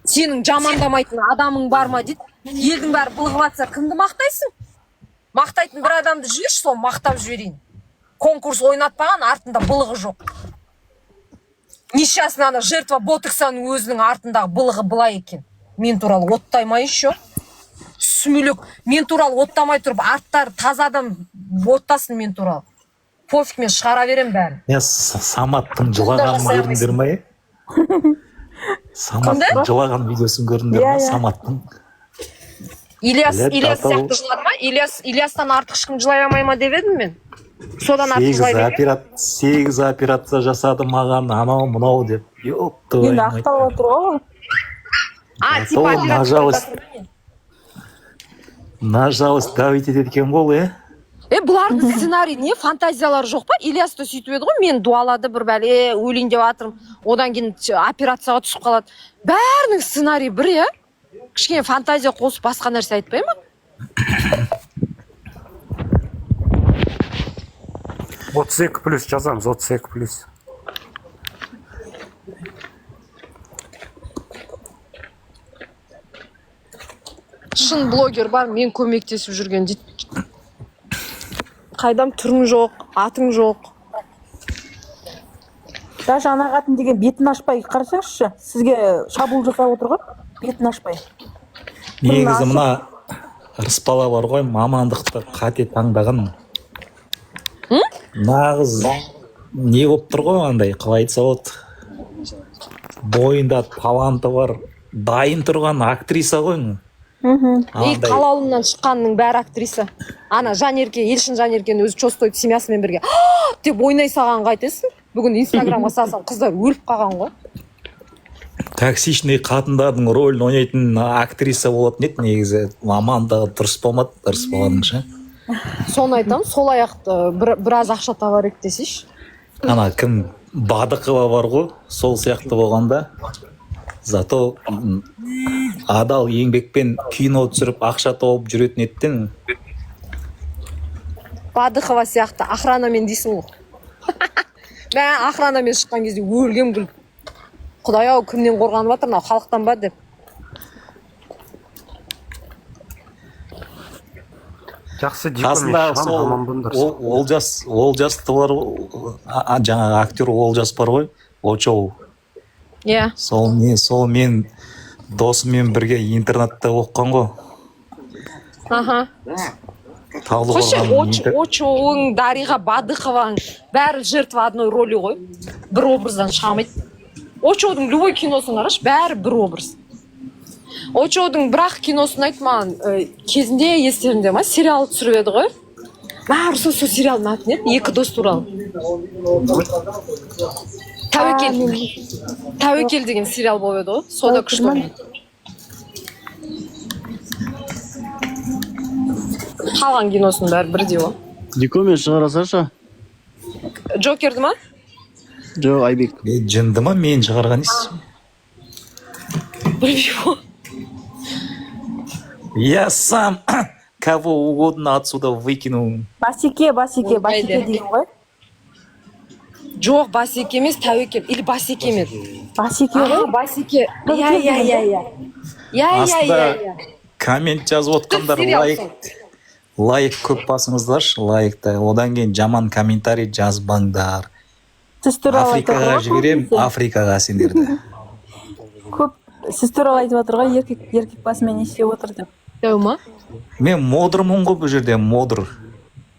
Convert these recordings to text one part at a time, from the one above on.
Сенің жамандамайтын адамың бар ма дейді. Елдің бәрі былғып жатса, кімді мақтайсың? Мақтайтын бір адамды жіберші, соны мақтап жіберейін. Конкурс ойнатпаған, артында былығы жоқ. Несчастный ана жертва ботоксаның өзінің артындағы былығы былай екен. Мен туралы оттай ма еще? Сүмелек мен туралы оттамай тұрып, арттары таза адам оттасын мен туралы. Пофиг, мен шығара беремін бәрін. Я Саматтың жылағанын жасай көрдіңдер ма, е? Саматтың Кімді? жылаған видеосын көрдіңдер Иә, ма? иә. Саматтың. Ильяс. Блядь, Ильяс ата сияқты жылады ма? Ильяс, Ильястан артық ешкім жылай алмай ма деп едім мен. Содан артық Сегіз жылай берген. 8 операция жасады маған, анау мынау деп, ёб твою Енді мать. ақталып отыр ғой ол. А, Зато типа на операция жалость. жасады ма не? На жалость давить етеді екен ғой ол, иә. Е, бұлардың сценарий не, фантазиялары жоқ па? Ильяс та сөйтіп еді ғой, мені дуалады бір бәле, өлейін деп жатырмын, одан кейін операцияға түсіп қалады. Бәрінің сценарийі бір, иә, кішкене фантазия қосып басқа нәрсе айтпай ма? 32+ жазамыз, 32+. Шын блогер бар, мен көмектесіп жүрген дейді. Қайдам, түрің жоқ, атың жоқ. Даже ана қатын деген бетін ашпай, қарасаңызшы, сізге шабуыл жасап отыр ғой бетін ашпай. Негізі ашып- мына Рысбала бар ғой, мамандықты қате таңдаған. Нағыз не болып тұр ғой, андай, қалай айтса болады, бойында таланты бар, дайын тұрған актриса ғой. И Андай Қалаулымнан шыққанның бәрі актриса. Ана Жанерке, Елшін Жанеркені өзі че стоит семьясымен бірге деп ойнай салған қайтесің? Бүгін Инстаграмға салсам, қыздар өліп қалған ғой. Токсичный қатындардың рөлін ойнайтын актриса болатын еді негізі. Мамандығы дұрыс болмады Рысбаланың ше. Соны айтамын, сол аяқты біраз ақша табар еді десейші. Ана кім, Бадықова бар ғой, сол сияқты болғанда, зато адал еңбекпен кино түсіріп, ақша тауып жүретін еді де. Бадықова сияқты охранамен дейсің ғой. Мә, охранамен шыққан кезде өлгем күліп. Құдай ау, кімнен қорғанып жатыр мынау, халықтан ба деп. Жақсы, Дико, мен Қасындағы шығамын, сол аман болыңдар. Олжас, Олжасты бар ғой, жаңағы актер Олжас бар ғой, Очоу. Иә. Сол не, сол мен досыммен бірге интернатта оқыған ғой. Қойшы. Талдықорған. Очоуың, Дариға Бадықованың бәрі жертва одной роли ғой, бір образдан шыға алмайды. Очоудың любой киносын қарашы, бәрі бір образ. Очоудың бірақ киносын айт маған. Кезінде естеріңде ма, сериал түсіріп еді ғой. Мә, сол сериалдың аты не еді, екі дос туралы? Тәуекел, Тәуекел деген сериал болып еді ғой, сода күшті ойнады. Қалған киносының бәрі бірдей ғой. Дико, мен шығара салшы. Джокерді ма? Жоқ, Айбек. Е, жынды ма, мен шығарған несі? Білмеймін ғой. Я сам кого угодно отсюда выкину. Басеке, Басеке. Ой, Басеке қайда? деген ғой. Жоқ, Басеке емес, Тәуекел или Басеке ме еді? Басеке А, ғой. Басеке, иә, иә, иә, иә, иә, иә. Астында Иә, иә. коммент жазып отқандар, Сериал лайк, сол. лайк көп басыңыздаршы, лайкты. Одан кейін жаман комментарий жазбаңдар. Сіз туралы айтып Африкаға отыр ғой жіберем. көбінесе. Африкаға сендерді. Көп сіз туралы айтып жатыр ғой, еркек, еркек басымен не істеп отыр деп. Дәу ма? Мен модырмын ғой бұл жерде, модыр.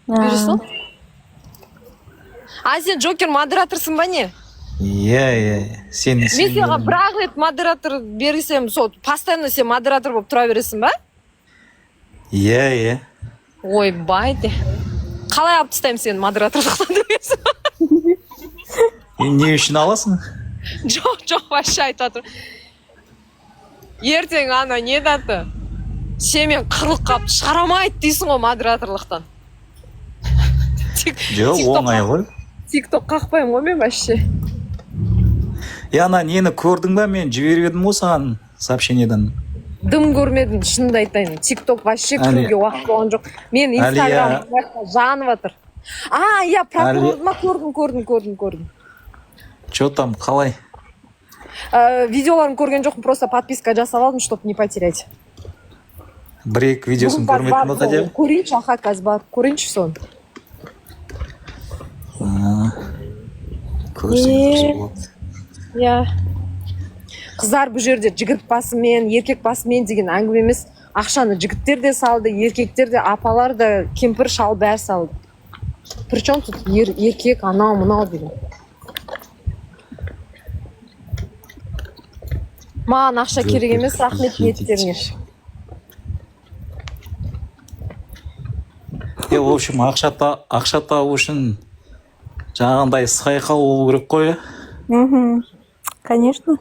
Бере сал. А сен, Джокер, модераторсың ба, не? Иә, сен Мен саған бір ақ рет модератор берсем, сол постоянно сен модератор болып тұра бересің ба? Иә. Ойбай де, қалай алып тастаймын сені модераторлықтан дегенсің. Не үшін аласың? Жоқ, жоқ, вообще айтып жатырмын. Ертең ана не аты, сенімен қырылып қалып, шығара алмайды дейсің ғой модераторлықтан. Жоқ, оңай ғой. Тик ток қақпаймын ғой мен вообще. Е, ана нені көрдің ба? Мен жіберіп едім ғой саған сообщениеден. Дым көрмедім, шынымды айтайын. Тик ток вообще Әлия. кіруге уақыт болған жоқ. Мен Инстаграм жанып жатыр. А, иә, прокурорды ма? Көрдім, көрдім, көрдім, көрдім. Че там, қалай? Видеоларын көрген жоқпын, просто подписка жасап алдым, чтобы не потерять. Бір екі видеосын Бүгін барып көрмедің ба хотя бы? Көрейінші, аха, қазір барып көрейінші соны. Көрсең дұрыс болады. Иә, қыздар, бұл жерде жігіт басымен, еркек басымен деген әңгіме емес. Ақшаны жігіттер де салды, еркектер де, апалар да, кемпір шал, бәрі салды. Причем тут еркек, анау мынау деген? Маған ақша керек емес, рахмет ниеттеріңе. Е, в общем, ақша табу үшін жаңағындай сайқал болу керек қой, иә? Мхм, конечно.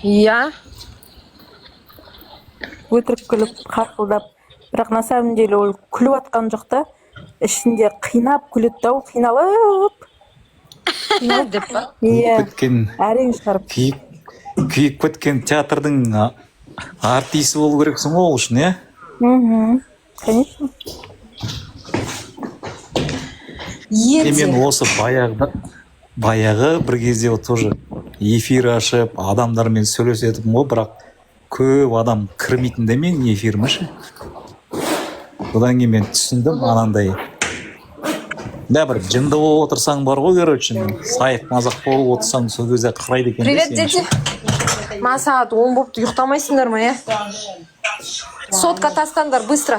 Иә. Өтірік күліп, қарқылдап, бірақ на самом деле ол күліп жатқан жоқ та, ішінде қинап күледі да, ол қиналып. Деп па? Иә. Кеткен. Әрең шығарып. Күйіп кеткен театрдың артисі болу керексің ғой ол үшін, иә? Мхм, конечно. Е, мен осы баяғыда, баяғы бір кезде вот тоже эфир ашып, адамдармен сөйлесетінмін ғой, бірақ көп адам кірмейтін де менің эфиріме ше. Одан кейін мен түсіндім, анандай да бір жынды болып отырсаң бар ғой, короче, сайық мазақ болып отырсаң, сол кезде қарайды екен да Привет, сені. дети. Ма, сағат 10 болыпты, ұйықтамайсыңдар ма, иә? Сотка тастаңдар, быстро.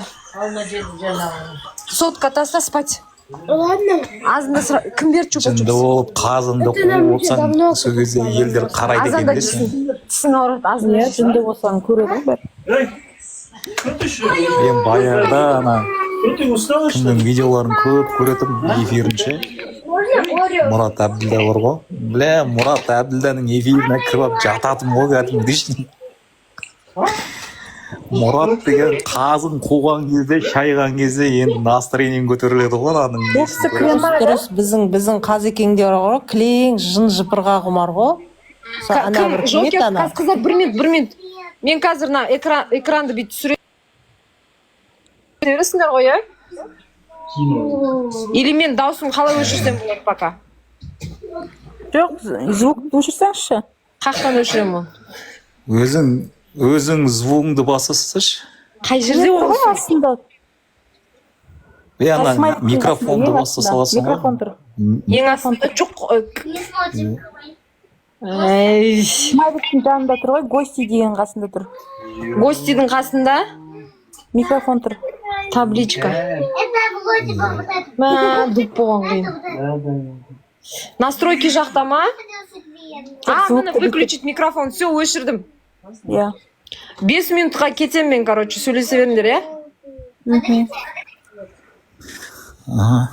Сотка таста, спать. Ладно. Азында кім берді чупа? Жынды Чупс? болып, қазыңды қуып отырсаң, сол кезде елдер қарайды екен Азанда де сені. жесін, тісің ауырады, азында Иә, жесін. жынды болсаң, көреді ғой бәрі. Мен баяғыда ана кімнің видеоларын көп көретінмін, эфирін ше. Можно Орео? Мұрат Әбділда бар ғой, бля, Мұрат Әбділданың эфиріне кіріп алып жататынмын ғой кәдімгідей. Мұрат деген қазын қуған кезде, шайған кезде енді настроениең көтеріледі ғой ананың. Жақсы кіре ма? Дұрыс, біздің қазекеңдер бар ғой, кілең жын жыпырға құмар ғой. Сол ана Кім? бір кім еді Жокер. ана? Қазір, қыздар, бір минут, бір минут. Мен қазір мына экранды бүйтіп түсіре бересіңдер ғой, иә? Или мен дауысын қалай өшірсем болады пока? Жоқ, звукты өшірсеңізші. Қаяқтан өшіремін оны? Өзің звугыңды баса салсайшы. Қай жерде Тұр ол? ғой астында. Е, ана Смайликтің микрофонды қасында, ең баса астында. саласың ғой. Микрофон тұр. Ең астында жоқ. Не смотрим. Әй, Смайликтің жанында тұр ғой, гости деген қасында тұр. Гостидің қасында? Микрофон тұр. Табличка. Это вроде бы вот это. Мә, дуб болған қиын. Настройки жақта ма? А, міне, выключить микрофон. Все, өшірдім. Иә. 5 минутқа кетемін мен, короче, сөйлесе беріңдер, иә. Ага.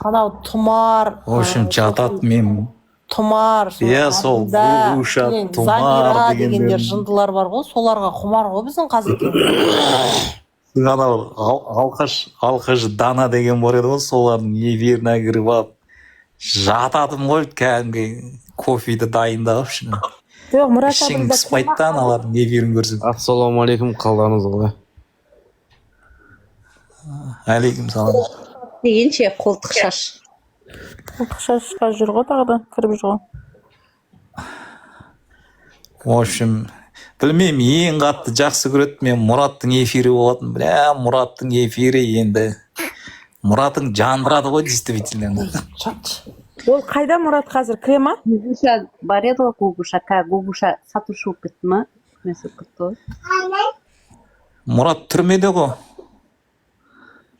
Анау Тұмар. В общем, жатады мен. Тұмар. Иә, сол Әбділда, Гугуша, кілең Тұмар Замира дегендер. дегендер жындылар бар ғой, соларға құмар ғой біздің қазекең. Анау алқаш Дана деген бар еді ғой, солардың эфиріне кіріп алып жататынмын ғой кәдімгі, кофеді дайындап ше. Жоқ, Мұрат Ішің Әбділда. пыспайды да аналардың эфирін көрсең. Ассалаумағалейкум, қалдарыңыз қалай? Әлейкум салам. Дегенше, қолтық шаш. Қолтық шашқа жүр ғой, тағы да кіріп жүр ғой. В общем, білмеймін, ең қатты жақсы көретін мен Мұраттың эфирі болатын. Бля, Мұраттың эфирі енді, Мұратың жандырады ғой действительно. Ол қайда, Мұрат, қазір кіре ма? Гугуша бар еді ғой, Гугуша. Гугуша сатушы болып кетті ма, нәрсе болып кетті ғой. Мұрат түрмеде ғой.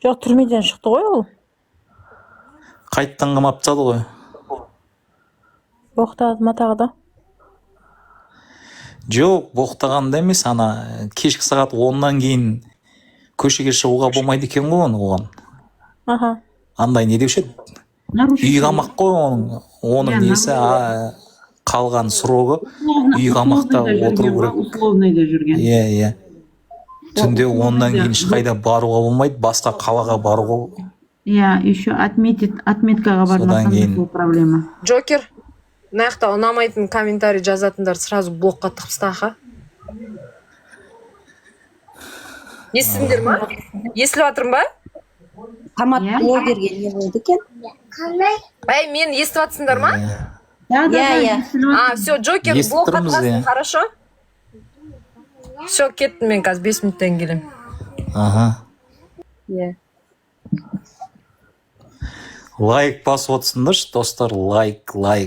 Жоқ, түрмеден шықты ғой ол. Қайттан қамап тастады ғой. Боқтады ма тағы да? Жоқ, боқтағанда емес, ана кешкі сағат 10-нан кейін көшеге шығуға болмайды екен ғой оны, оған. Андай не деуші еді, үй қамақ қой оның несі, қалған срогы үй қамақта отыру керек. Условныйда жүрген. Иә, түнде 10-нан кейін ешқайда баруға болмайды, басқа қалаға баруға. Иә, еще отметить, отметкаға Содан бармасаң да кейін- сол проблема. Джокер, мына жақта ұнамайтын комментарий жазатындар сразу блокқа тығып таста, аха. Естідіңдер ма? Естіліп жатырмын ба? Самат Иә. блогерге не болды екен? Қандай? Ей, мені естіп жатсыңдар ма? Да, да, Иә, да, иә. естіліп А, все, Джокер, Естіп блок тұрмыз, қатқансың, иә. хорошо? Все, кеттім мен, қазір 5 минуттан келемін. Аха. Иә. Лайк басып отырсыңдаршы, достар, лайк, лайк.